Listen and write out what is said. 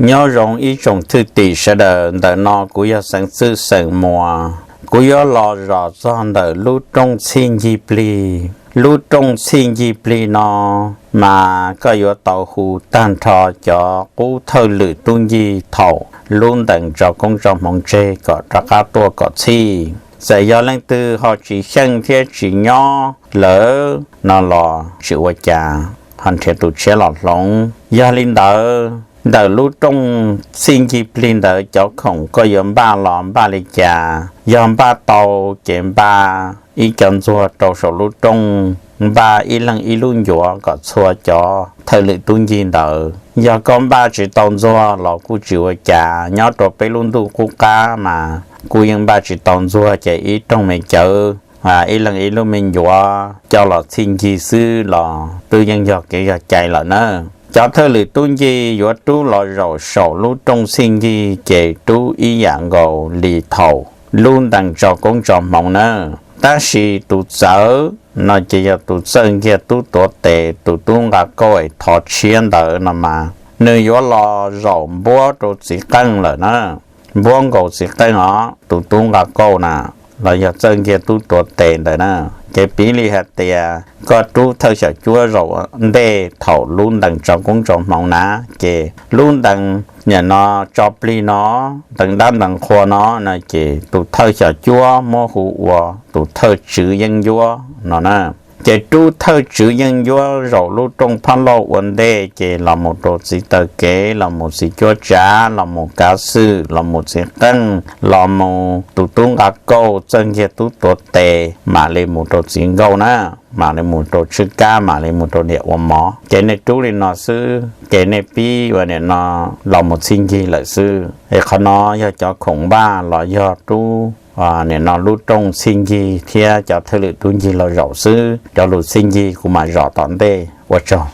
Nyob zoo ib tsoom thwj tim sawv daws, ntawm no kuv yog xeev Txwj xeem Muas. Kuv yuav los zom txog ntawm lub rooj Txhij Ncig Plig. Lub rooj Txhij Ncig Plig no mas koj yuav tau hu tag nrho cov qub thawj lwm tub ncig thaum lub ntees tso koob tso hmoov tseg kom rov qab tuaj kom txhij. Txawm yog leej twg ho tsis xyeej thiab tsis nyob lawm no los tsis ua cas, ho nrhiav tus tshiab los hloov. Yog li ntawd, ntawm lub rooj Txhij Ncig Plig ntawd cov khoom koj yuav npaj los npaj li cas? Yog npaj tau ces npaj ib co ntxuag rau saum lub rooj, npaj ib leeg ib lub ncuav kom txhua cov thawj lwm tub ncig ntawd. Yog koj npaj tsis tau ntxuag los kuj tsis ua cas, nyob rau peb lub ntuj qub qab mas kuj yeej npaj tsis tau ntxuag ces ib rooj me cawv, ib leeg ib lub me ncuav coj los txhij ncig xwb los twb yeej yog kev yog cai lawm na. Cov thawj lwm tub ncig yuav rub los zaum saum lub rooj txhij ncig ces rub ib yam nkaus li thaum lub ntees tso koob tso hmoov na. Tab sis tus txawv no ces yog tus txawj nkiag tub tuav tes, tus tub nqa kauj es thov tshiab ntawd no mas nws yuav los zaum npuab rau txiv qeej lawm na. Npuab nkaus txiv qeej os, tus tub nqa kauj na, los yog txawj nkiag tub tuav tes ntawd na. Ces piv li hais tias koj rub thawj xyom cuab zaum ntej thaum lub ntees tso koob tso hmoov na, ces lub ntees nim no tso plig no, ntees dab ntees qhua no no ces tus thawj xyom cuab muab hu ua tus thawj tswv yeeb ncuab no na. Ces rub thawj tswv yeeb ncuab zaum lub rooj phab lauj ua ntej ces los mus rau txiv taw kev, los mus txiv cuab tsav, los mus kav xwm, los mus txiv qeej, los mus tus tub nqa kauj, txawj nkiag tub tuav tes, mam li mus rau txiv nkauj na, mam li mus rau tshwj kab, mam li mus rau niam ua mov. Ces nej rub li no xwb ces nej pib ua nim no los mus txhij ncig lawm xwb. Es qhov no yog cov khoom npaj los yog rub nim no lub rooj txhij ncig thiab cov thawj lwm tub ncig los zaum xwb. Cov lus txhij ncig kuv mam zom tom ntej. Ua tsaug.